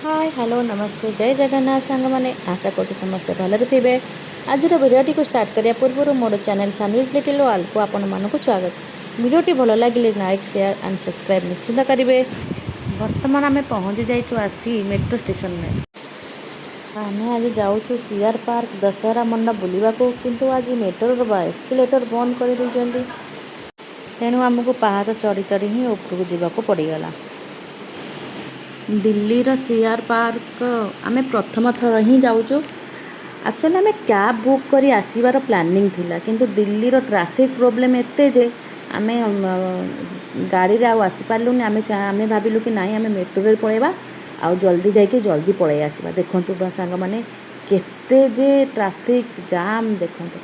ହାଏ, hello, ନମସ୍ତେ, ଜୟ ଜଗନ୍ନାଥ ସାଙ୍ଗମାନେ। ଆଶା କରୁଛି ସମସ୍ତେ ଭଲରେ ଥିବେ। ଆଜିର ଭିଡ଼ିଓଟିକୁ ଷ୍ଟାର୍ଟ କରିବା ପୂର୍ବରୁ ମୋର ଚ୍ୟାନେଲ୍ ସାନୱିଜ୍ ଲିଟିଲ୍ ୱାର୍ଲଡ଼କୁ ଆପଣମାନଙ୍କୁ ସ୍ୱାଗତ। ଭିଡ଼ିଓଟି ଭଲ ଲାଗିଲେ ଲାଇକ୍, ସେୟାର ଆଣ୍ଡ ସବସ୍କ୍ରାଇବ୍ ନିଶ୍ଚିତ କରିବେ। ବର୍ତ୍ତମାନ ଆମେ ପହଞ୍ଚି ଯାଇଛୁ ଆସି ମେଟ୍ରୋ ଷ୍ଟେସନରେ। ଆମେ ଆଜି ଯାଉଛୁ ସିଆର୍ ପାର୍କ ଦଶହରା ମଣ୍ଡପ ବୁଲିବାକୁ, କିନ୍ତୁ ଆଜି ମେଟ୍ରୋର ବା ଏସ୍କେଲେଟର ବନ୍ଦ କରିଦେଇଛନ୍ତି। ତେଣୁ ଆମକୁ ପାହାଚ ଚଢ଼ି ଚଢ଼ି ହିଁ ଉପରକୁ ଯିବାକୁ ପଡ଼ିଗଲା। ଦିଲ୍ଲୀର ସିଆର୍ ପାର୍କ ଆମେ ପ୍ରଥମ ଥର ହିଁ ଯାଉଛୁ। ଆକ୍ଚୁଆଲି ଆମେ କ୍ୟାବ୍ ବୁକ୍ କରି ଆସିବାର ପ୍ଲାନିଂ ଥିଲା, କିନ୍ତୁ ଦିଲ୍ଲୀର ଟ୍ରାଫିକ୍ ପ୍ରୋବ୍ଲେମ୍ ଏତେ ଯେ ଆମେ ଗାଡ଼ିରେ ଆଉ ଆସିପାରିଲୁନି। ଆମେ ଭାବିଲୁ କି ନାଇଁ, ଆମେ ମେଟ୍ରୋରେ ପଳେଇବା ଆଉ ଜଲ୍ଦି ଯାଇକି ଜଲ୍ଦି ପଳେଇ ଆସିବା। ଦେଖନ୍ତୁ ବା ସାଙ୍ଗମାନେ, କେତେ ଯେ ଟ୍ରାଫିକ୍ ଜାମ୍ ଦେଖନ୍ତୁ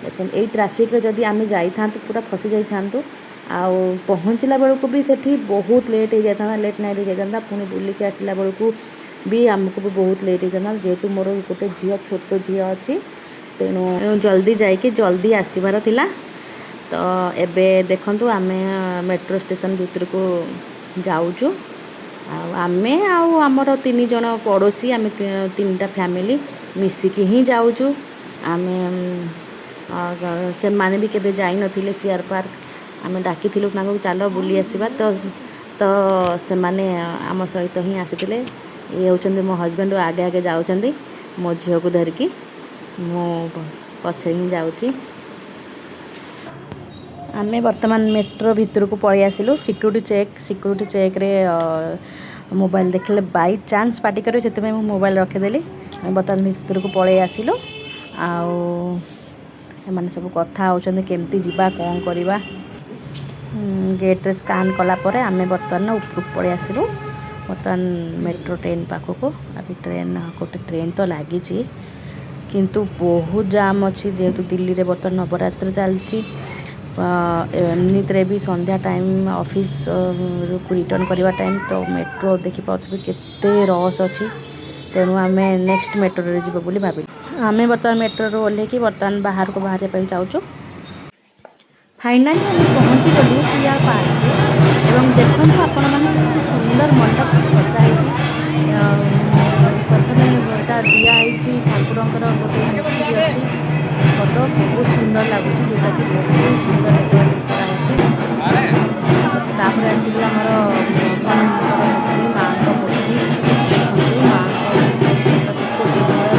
ଦେଖନ୍ତୁ। ଏଇ ଟ୍ରାଫିକ୍ରେ ଯଦି ଆମେ ଯାଇଥାନ୍ତୁ, ପୁରା ଫସି ଯାଇଥାନ୍ତୁ ଆଉ ପହଞ୍ଚିଲା ବେଳକୁ ବି ସେଠି ବହୁତ ଲେଟ୍ ହେଇଯାଇଥାନ୍ତା, ଲେଟ୍ ନାଇଟ୍ ହେଇଯାଇଥାନ୍ତା। ପୁଣି ବୁଲିକି ଆସିଲା ବେଳକୁ ବି ଆମକୁ ବି ବହୁତ ଲେଟ୍ ହେଇଯାଇଥାନ୍ତା। ଯେହେତୁ ମୋର ଗୋଟେ ଝିଅ, ଛୋଟ ଝିଅ ଅଛି, ତେଣୁ ଜଲ୍ଦି ଯାଇକି ଜଲ୍ଦି ଆସିବାର ଥିଲା। ତ ଏବେ ଦେଖନ୍ତୁ, ଆମେ ମେଟ୍ରୋ ଷ୍ଟେସନ୍ ଭିତରକୁ ଯାଉଛୁ ଆଉ ଆମେ ଆଉ ଆମର ତିନି ଜଣ ପଡ଼ୋଶୀ, ଆମେ ତିନିଟା ଫ୍ୟାମିଲି ମିଶିକି ହିଁ ଯାଉଛୁ। ଆମେ ସେମାନେ ବି କେବେ ଯାଇନଥିଲେ ସିଆର୍ ପାର୍କ। ଆମେ ଡାକିଥିଲୁ ତାଙ୍କୁ, ଚାଲ ବୁଲି ଆସିବା। ତ ସେମାନେ ଆମ ସହିତ ହିଁ ଆସିଥିଲେ। ଇଏ ହେଉଛନ୍ତି ମୋ ହଜବେଣ୍ଡ, ଆଗେ ଆଗେ ଯାଉଛନ୍ତି ମୋ ଝିଅକୁ ଧରିକି। ମୁଁ ପଛରେ ହିଁ ଯାଉଛି। ଆମେ ବର୍ତ୍ତମାନ ମେଟ୍ରୋ ଭିତରକୁ ପଳେଇ ଆସିଲୁ। ସିକ୍ୟୁରିଟି ଚେକ୍, ସିକ୍ୟୁରିଟି ଚେକ୍ରେ ମୋବାଇଲ ଦେଖିଲେ ବାଇ ଚାନ୍ସ ପାଟି କରିବେ, ସେଥିପାଇଁ ମୁଁ ମୋବାଇଲ ରଖିଦେଲି। ଆମେ ବର୍ତ୍ତମାନ ଭିତରକୁ ପଳେଇ ଆସିଲୁ ଆଉ ଏମାନେ ସବୁ କଥା ହେଉଛନ୍ତି କେମିତି ଯିବା, କ'ଣ କରିବା। ଗେଟ୍ରେ ସ୍କାନ୍ କଲା ପରେ ଆମେ ବର୍ତ୍ତମାନ ଉପରକୁ ପଳେଇ ଆସିଲୁ, ବର୍ତ୍ତମାନ ମେଟ୍ରୋ ଟ୍ରେନ୍ ପାଖକୁ। ଆଜି ଟ୍ରେନ୍, ଗୋଟେ ଟ୍ରେନ୍ ତ ଲାଗିଛି, କିନ୍ତୁ ବହୁତ ଜାମ୍ ଅଛି, ଯେହେତୁ ଦିଲ୍ଲୀରେ ବର୍ତ୍ତମାନ ନବରାତ୍ରି ଚାଲିଛି। ଏମିତିରେ ବି ସନ୍ଧ୍ୟା ଟାଇମ୍, ଅଫିସକୁ ରିଟର୍ଣ୍ଣ କରିବା ଟାଇମ୍, ତ ମେଟ୍ରୋ ଦେଖିପାରୁଥିବେ କେତେ ରସ୍ ଅଛି। ତେଣୁ ଆମେ ନେକ୍ସଟ ମେଟ୍ରୋରେ ଯିବ ବୋଲି ଭାବିଲୁ। ଆମେ ବର୍ତ୍ତମାନ ମେଟ୍ରୋରୁ ଓହ୍ଲେଇକି ବର୍ତ୍ତମାନ ବାହାରକୁ ବାହାରିବା ପାଇଁ ଯାଉଛୁ। ଫାଇନାଲି ଆମେ ପହଞ୍ଚିଗଲୁ ସିଆର୍ ପାର୍କରେ ଏବଂ ଦେଖନ୍ତୁ ଆପଣମାନେ, କେତେ ସୁନ୍ଦର ମଣ୍ଡପ ସଜା ହେଇଛି। ପ୍ରଥମେ ଏଇଟା ଦିଆହେଇଛି, ଠାକୁରଙ୍କର ଗୋଟେ ମୂର୍ତ୍ତି ଅଛି ଫଟୋ, ବହୁତ ସୁନ୍ଦର ଲାଗୁଛି, ଯେଉଁଟାକି ବହୁତ ସୁନ୍ଦର କରାହେଇଛି। ତାପରେ ଆସିଲୁ ଆମର ଭଗବାନଙ୍କର ମୂର୍ତ୍ତି, ମାଆଙ୍କ ମୂର୍ତ୍ତି। ଦେଖନ୍ତୁ, ମାଆଙ୍କ କେତେ ସୁନ୍ଦର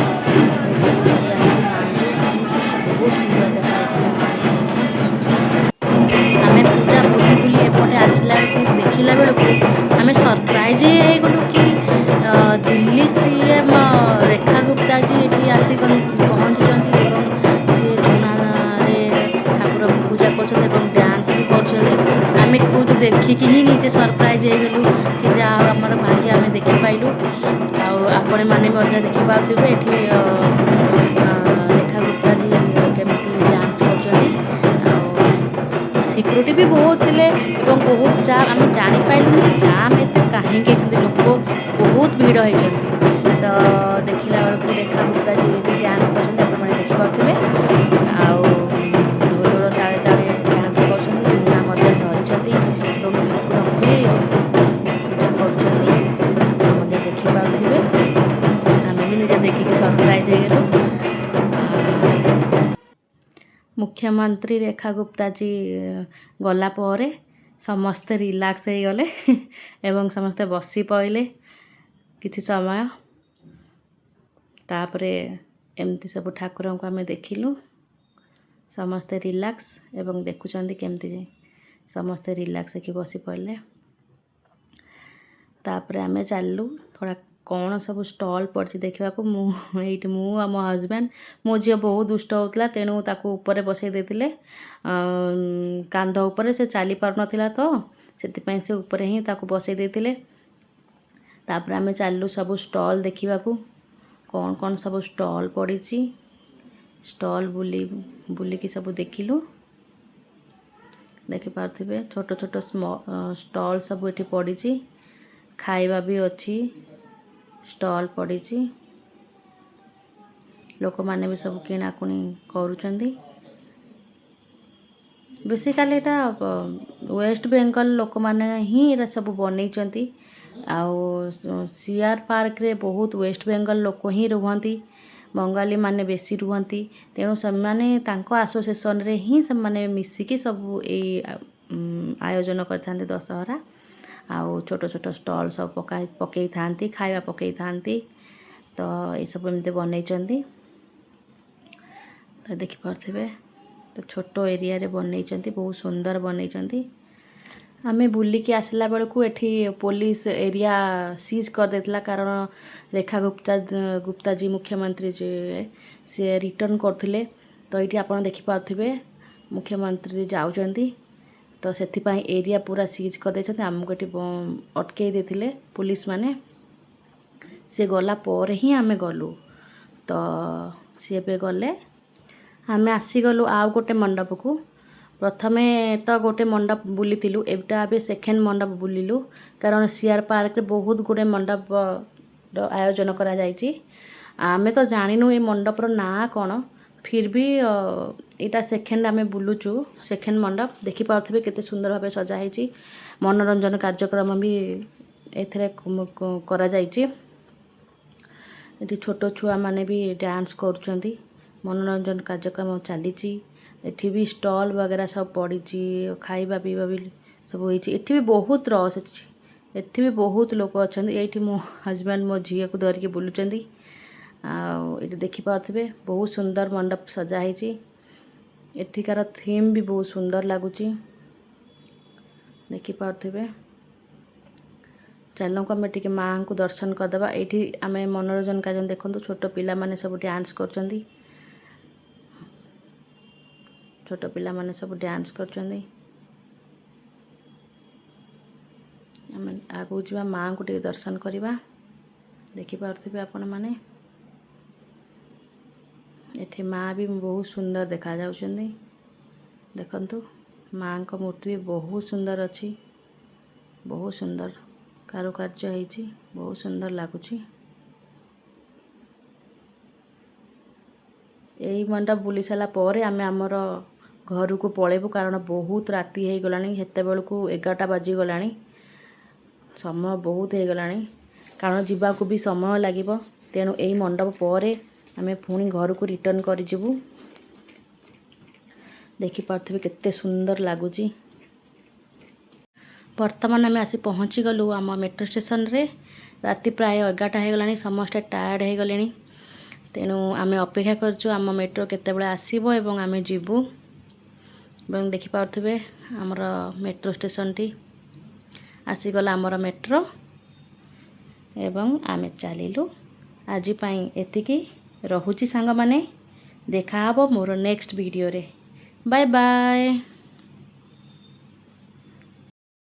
ସଜା ହେଇଛି। ମାଆଙ୍କୁ ବହୁତ ସୁନ୍ଦର ଦେଖାଯାଉଛନ୍ତି ମାଆଙ୍କ। ଆମେ ପୂଜା ବୁଲି ବୁଲି ଏପଟେ ଆସିଲା ବେଳକୁ, ଦେଖିଲା ବେଳକୁ ଆମେ ସରପ୍ରାଇଜ୍ ହେଇଗଲୁ କି ଦିଲ୍ଲୀ ସିଏମ୍ ରେଖା ଗୁପ୍ତାଜୀ ଏଠି ଆସି ପହଞ୍ଚିଛନ୍ତି ଏବଂ ସିଏ ଝୁଣାରେ ଠାକୁରଙ୍କୁ ପୂଜା କରୁଛନ୍ତି ଏବଂ ଡ୍ୟାନ୍ସ ବି କରୁଛନ୍ତି। ଆମେ ଖୁଦ୍ ଦେଖିକି ହିଁ ନିଜେ ସରପ୍ରାଇଜ୍ ହେଇଗଲୁ କି ଯାହା ହଉ, ଆମର ଭାଗ୍ୟ, ଆମେ ଦେଖିପାଇଲୁ। ଆଉ ଆପଣମାନେ ମଧ୍ୟ ଦେଖିପାରୁଥିବେ ଏଠି ରେଖା ଗୁପ୍ତାଜୀ କେମିତି ଡ୍ୟାନ୍ସ କରୁଛନ୍ତି। ଆଉ ସିକ୍ୟୁରିଟି ବି ବହୁତ ଥିଲେ ଏବଂ ବହୁତ ଜାମ୍। ଆମେ ଜାଣିପାରିଲୁନି ଜାମ୍ ଏତେ କାହିଁକି ହେଇଛନ୍ତି, ଲୋକ ବହୁତ ଭିଡ଼ ହେଇଛନ୍ତି। ତ ଦେଖିଲା ବେଳକୁ ରେଖା ଗୁପ୍ତାଜୀ ଏଠି ଡ୍ୟାନ୍ସ କରୁଛନ୍ତି, ଆପଣମାନେ ଦେଖିପାରୁଥିବେ। ଆଉ ଢୋଲର ତାଳେ ତାଳେ ଡ୍ୟାନ୍ସ କରୁଛନ୍ତି, ଝୁଣା ମଧ୍ୟ ଧରିଛନ୍ତି ଏବଂ ଠାକୁରଙ୍କୁ ବି ପୂଜା କରୁଛନ୍ତି। ଆପଣ ମଧ୍ୟ ଦେଖିପାରୁଥିବେ। ଆମେ ବି ନିଜେ ଦେଖିକି ସରପ୍ରାଇଜ୍ ହେଇଗଲୁ। ମୁଖ୍ୟମନ୍ତ୍ରୀ ରେଖା ଗୁପ୍ତାଜୀ ଗଲା ପରେ ସମସ୍ତେ ରିଲାକ୍ସ ହେଇଗଲେ ଏବଂ ସମସ୍ତେ ବସି ପଡ଼ିଲେ କିଛି ସମୟ। ତାପରେ ଏମିତି ସବୁ ଠାକୁରଙ୍କୁ ଆମେ ଦେଖିଲୁ, ସମସ୍ତେ ରିଲାକ୍ସ ଏବଂ ଦେଖୁଛନ୍ତି କେମିତି ସମସ୍ତେ ରିଲାକ୍ସ ହେଇକି ବସି ପଡ଼ିଲେ। ତାପରେ ଆମେ ଚାଲିଲୁ ଥୋଡ଼ା କ'ଣ ସବୁ ଷ୍ଟଲ୍ ପଡ଼ିଛି ଦେଖିବାକୁ। ମୁଁ ଏଇଠି, ମୁଁ ଆଉ ମୋ ହଜବେଣ୍ଡ। ମୋ ଝିଅ ବହୁତ ଦୁଷ୍ଟ ହେଉଥିଲା, ତେଣୁ ତାକୁ ଉପରେ ବସେଇ ଦେଇଥିଲେ କାନ୍ଧ ଉପରେ। ସେ ଚାଲି ପାରୁନଥିଲା, ତ ସେଥିପାଇଁ ସେ ଉପରେ ହିଁ ତାକୁ ବସେଇ ଦେଇଥିଲେ। ତାପରେ ଆମେ ଚାଲିଲୁ ସବୁ ଷ୍ଟଲ୍ ଦେଖିବାକୁ, କ'ଣ କ'ଣ ସବୁ ଷ୍ଟଲ୍ ପଡ଼ିଛି। ଷ୍ଟଲ୍ ବୁଲି ବୁଲିକି ସବୁ ଦେଖିଲୁ। ଦେଖିପାରୁଥିବେ, ଛୋଟ ଛୋଟ ଷ୍ଟଲ୍ ସବୁ ଏଠି ପଡ଼ିଛି। ଖାଇବା ବି ଅଛି, ଷ୍ଟଲ୍ ପଡ଼ିଛି। ଲୋକମାନେ ବି ସବୁ କିଣାକୁଣି କରୁଛନ୍ତି। ବେସିକାଲି ଏଇଟା ୱେଷ୍ଟ ବେଙ୍ଗଲ ଲୋକମାନେ ହିଁ ଏଇଟା ସବୁ ବନେଇଛନ୍ତି। ଆଉ ସିଆର୍ ପାର୍କରେ ବହୁତ ୱେଷ୍ଟ ବେଙ୍ଗଲ ଲୋକ ହିଁ ରୁହନ୍ତି, ବଙ୍ଗାଳୀମାନେ ବେଶୀ ରୁହନ୍ତି। ତେଣୁ ସେମାନେ ତାଙ୍କ ଆସୋସିଏସନରେ ହିଁ ସେମାନେ ମିଶିକି ସବୁ ଏଇ ଆୟୋଜନ କରିଥାନ୍ତି ଦଶହରା। ଆଉ ଛୋଟ ଛୋଟ ଷ୍ଟଲ୍ ସବୁ ପକେଇଥାନ୍ତି, ଖାଇବା ପକେଇଥାନ୍ତି। ତ ଏସବୁ ଏମିତି ବନେଇଛନ୍ତି, ତ ଦେଖିପାରୁଥିବେ। ତ ଛୋଟ ଏରିଆରେ ବନେଇଛନ୍ତି, ବହୁତ ସୁନ୍ଦର ବନେଇଛନ୍ତି। ଆମେ ବୁଲିକି ଆସିଲା ବେଳକୁ ଏଠି ପୋଲିସ ଏରିଆ ସିଜ୍ କରିଦେଇଥିଲା, କାରଣ ରେଖା ଗୁପ୍ତାଜୀ ମୁଖ୍ୟମନ୍ତ୍ରୀ ଯିଏ ସିଏ ରିଟର୍ଣ୍ଣ କରୁଥିଲେ। ତ ଏଇଠି ଆପଣ ଦେଖିପାରୁଥିବେ ମୁଖ୍ୟମନ୍ତ୍ରୀ ଯାଉଛନ୍ତି, ତ ସେଥିପାଇଁ ଏରିଆ ପୁରା ସିଜ୍ କରିଦେଇଛନ୍ତି। ଆମକୁ ଏଠି ଅଟକେଇ ଦେଇଥିଲେ ପୋଲିସ ମାନେ। ସେ ଗଲା ପରେ ହିଁ ଆମେ ଗଲୁ। ତ ସିଏ ଏବେ ଗଲେ, ଆମେ ଆସିଗଲୁ ଆଉ ଗୋଟେ ମଣ୍ଡପକୁ। ପ୍ରଥମେ ତ ଗୋଟେ ମଣ୍ଡପ ବୁଲିଥିଲୁ, ଏଇଟା ଏବେ ସେକେଣ୍ଡ ମଣ୍ଡପ ବୁଲିଲୁ, କାରଣ ସିଆର୍ ପାର୍କରେ ବହୁତ ଗୁଡ଼ିଏ ମଣ୍ଡପର ଆୟୋଜନ କରାଯାଇଛି। ଆମେ ତ ଜାଣିନୁ ଏ ମଣ୍ଡପର ନାଁ କ'ଣ, ଫିର୍ ବି ଏଇଟା ସେକେଣ୍ଡ ଆମେ ବୁଲୁଛୁ, ସେକେଣ୍ଡ ମଣ୍ଡପ। ଦେଖିପାରୁଥିବେ କେତେ ସୁନ୍ଦର ଭାବେ ସଜା ହେଇଛି। ମନୋରଞ୍ଜନ କାର୍ଯ୍ୟକ୍ରମ ବି ଏଥିରେ କରାଯାଇଛି। ଏଠି ଛୋଟ ଛୁଆମାନେ ବି ଡ୍ୟାନ୍ସ କରୁଛନ୍ତି, ମନୋରଞ୍ଜନ କାର୍ଯ୍ୟକ୍ରମ ଚାଲିଛି। ଏଠି ବି ଷ୍ଟଲ୍ ବଗେରା ସବୁ ପଡ଼ିଛି, ଖାଇବା ପିଇବା ବି ସବୁ ହେଇଛି। ଏଠି ବି ବହୁତ ରସ୍ ଅଛି, ଏଠି ବି ବହୁତ ଲୋକ ଅଛନ୍ତି। ଏଇଠି ମୋ ହଜବେଣ୍ଡ ମୋ ଝିଅକୁ ଧରିକି ବୁଲୁଛନ୍ତି। ଆଉ ଏଠି ଦେଖିପାରୁଥିବେ ବହୁତ ସୁନ୍ଦର ମଣ୍ଡପ ସଜା ହେଇଛି। ଏଠିକାର ଥିମ୍ ବି ବହୁତ ସୁନ୍ଦର ଲାଗୁଛି, ଦେଖିପାରୁଥିବେ। ଚାଲନ୍ତୁ ଆମେ ଟିକେ ମାଆଙ୍କୁ ଦର୍ଶନ କରିଦେବା। ଏଇଠି ଆମେ ମନୋରଞ୍ଜନ କାର୍ଯ୍ୟ ଦେଖନ୍ତୁ, ଛୋଟ ପିଲାମାନେ ସବୁ ଡ୍ୟାନ୍ସ କରୁଛନ୍ତି, ଛୋଟ ପିଲାମାନେ ସବୁ ଡ୍ୟାନ୍ସ କରୁଛନ୍ତି। ଆମେ ଆଗକୁ ଯିବା, ମାଆଙ୍କୁ ଟିକେ ଦର୍ଶନ କରିବା। ଦେଖିପାରୁଥିବେ ଆପଣମାନେ, ଏଠି ମା' ବି ବହୁତ ସୁନ୍ଦର ଦେଖାଯାଉଛନ୍ତି। ଦେଖନ୍ତୁ ମାଆଙ୍କ ମୂର୍ତ୍ତି ବି ବହୁତ ସୁନ୍ଦର ଅଛି, ବହୁତ ସୁନ୍ଦର କାରୁକାର୍ଯ୍ୟ ହେଇଛି, ବହୁତ ସୁନ୍ଦର ଲାଗୁଛି। ଏଇ ମଣ୍ଡପ ବୁଲି ସାରିଲା ପରେ ଆମେ ଆମର ଘରକୁ ପଳେଇବୁ, କାରଣ ବହୁତ ରାତି ହେଇଗଲାଣି। ସେତେବେଳକୁ 11ଟା ବାଜିଗଲାଣି, ସମୟ ବହୁତ ହେଇଗଲାଣି, କାରଣ ଯିବାକୁ ବି ସମୟ ଲାଗିବ। ତେଣୁ ଏଇ ମଣ୍ଡପ ପରେ ଆମେ ପୁଣି ଘରକୁ ରିଟର୍ଣ୍ଣ କରିଯିବୁ। ଦେଖିପାରୁଥିବେ କେତେ ସୁନ୍ଦର ଲାଗୁଛି। ବର୍ତ୍ତମାନ ଆମେ ଆସି ପହଞ୍ଚିଗଲୁ ଆମ ମେଟ୍ରୋ ଷ୍ଟେସନରେ। ରାତି ପ୍ରାୟ 11ଟା ହେଇଗଲାଣି, ସମସ୍ତେ ଟାୟାର୍ଡ଼ ହେଇଗଲେଣି। ତେଣୁ ଆମେ ଅପେକ୍ଷା କରିଛୁ ଆମ ମେଟ୍ରୋ କେତେବେଳେ ଆସିବ ଏବଂ ଆମେ ଯିବୁ। ଏବଂ ଦେଖିପାରୁଥିବେ ଆମର ମେଟ୍ରୋ ଷ୍ଟେସନଟି ଆସିଗଲା, ଆମର ମେଟ୍ରୋ, ଏବଂ ଆମେ ଚାଲିଲୁ। ଆଜି ପାଇଁ ଏତିକି ରହୁଛି ସାଙ୍ଗମାନେ, ଦେଖାହେବ ମୋର ନେକ୍ସଟ ଭିଡ଼ିଓରେ। Bye bye.